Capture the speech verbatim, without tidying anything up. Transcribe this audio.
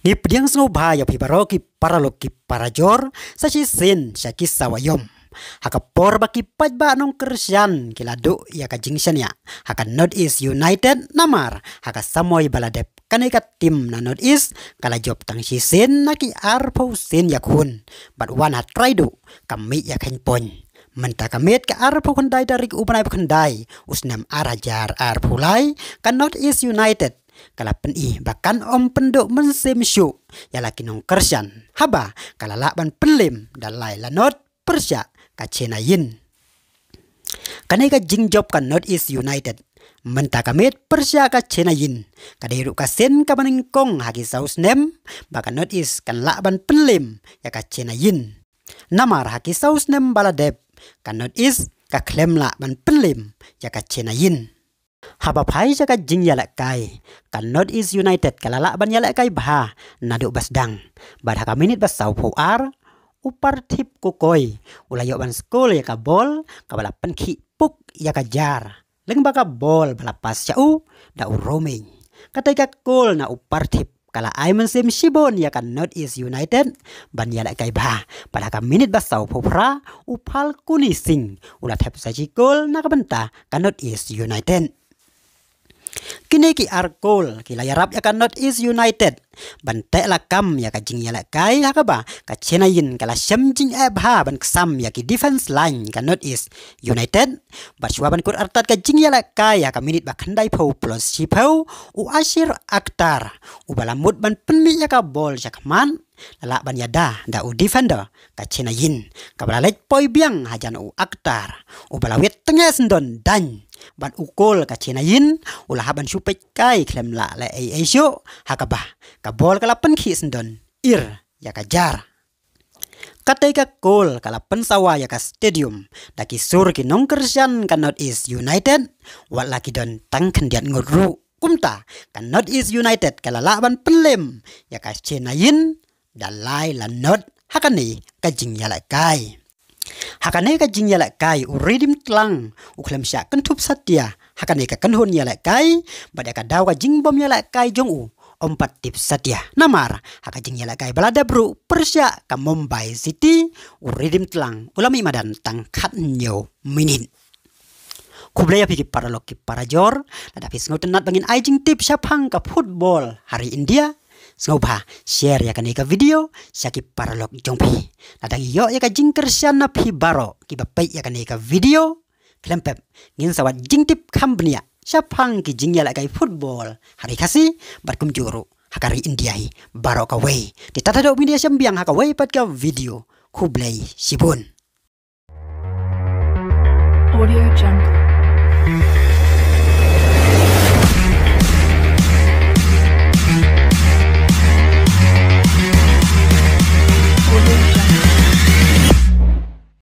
Ngi pdiang sngewbha ïa phi baroh ki paralok ki parajor, sa shisien sha ki sawa ïom. Ha ka por ba ki paidbah nongkyrshan ki la duh ïa ka jingshaniah ha ka North East United, namar ha ka samoi ba la dep kane ka tim na North East ka la jop tang shisien na ki arphew sien ïakhun, bad wan ha trai duh ka mih ïa kheiñ point. Mynta ka miet ka arphew khyndai tarik u bnai ba khyndai u snem ar hajar arphew lai, ka North East United ka la pyni ba kan ym pynduh mynsiem shuh ïa la ki nongkyrshan, haba ka la lah ban pynliem da lai la not pyrshah ka Chennaiyin. Kane ka jingjop ka North East United mynta ka miet pyrshah ka Chennaiyin ka dei ruh ka sien kaba nyngkong ha ki saw snem ba ka North East kan lah ban pynliem ïa ka Chennaiyin. Namar ha ki saw snem ba la dep, ka North East ka khlem lah ban pynliem ïa ka Chennaiyin. Haba phai sha ka jingïalehkai, ka North East United ka la lah ban ïalehkai bha naduh ba sdang. Bad ha ka minit ba sawphew ar, u Parthib Gogoi u la ïoh ban skor ïa ka bol kaba la pynkhih puk ïa ka jar, lyngba ka bol ba la pass sha u da u Roming. Katei ka kol na u Parthib ka la ai mynsiem shibun ïa ka North East United ban ïalehkai bha. Bad ha ka minit ba sawphew phra, u Falkuni Singh u la thep sa shi kol na ka bynta ka North East United. Kine ki ar kol ki la ïarap ïa ka North East United ban teh lakam ïa ka jingïalehkai, ha kaba ka Chennaiyin ka la shem jingeh bha ban ksam ïa ki defense line ka North East United. Bad shuwa ban kut artat ka jingïalehkai ha ka minit ba khyndaiphew plus shiphew, u Ashir Akhtar uba la mut ban pynmih ïa ka bol sha khmat, la lah ban ïada da u defender ka Chennaiyin, kaba la leit poi biang hajan u Akhtar uba la wit tyngeh syndon daiñ. Bad u kol ka Chennaiyin u la hap ban shu peit kai khlem lah leh ei ei shuh, ha kaba ka bol ka la pynkhih syndon ir ïa ka jar. Katei ka kol ka la pynsawa ïa ka stadium da ki sur ki nongkyrshan ka North East United, wat la ki don tang khyndiat ngut ruh. Kumta ka North East United ka la lah ban pynliem ïa ka Chennaiyin da lai la not ha kane ka jingïalehkai. Ha kane ka jingïalehkai u Ridim Tlang u khlem shah kynthup satia ha kane ka kynhun ïalehkai, bad ïa ka daw ka jingbym ïalehkai jong u ym pat tip satia. Namar ha ka jingïalehkai ba la dep ruh pyrshah ka Mumbai City, u Ridim Tlang u la mih madan tang khathynñiew minit. Khublei ïa phi ki paralok ki parajor, lada phi sngewtynnat ba ngin ai jingtip shaphang ka football ha ri India, sngewbha share ïa kane ka video sha ki paralok jong phi. Lada ngi ïoh ïa ka jingkyrshan na phi baroh kiba peit ïa kane ka video, khlem pep ngin sa wad jingtip kham bniah shaphang ki jingïalehkai football ha ri Khasi bad kumjuh ruh ha ka ri India hi baroh kawei. Te tad haduh ngin ïashem biang ha kawei pat ka video. Khublei shibun. Audio Jungle.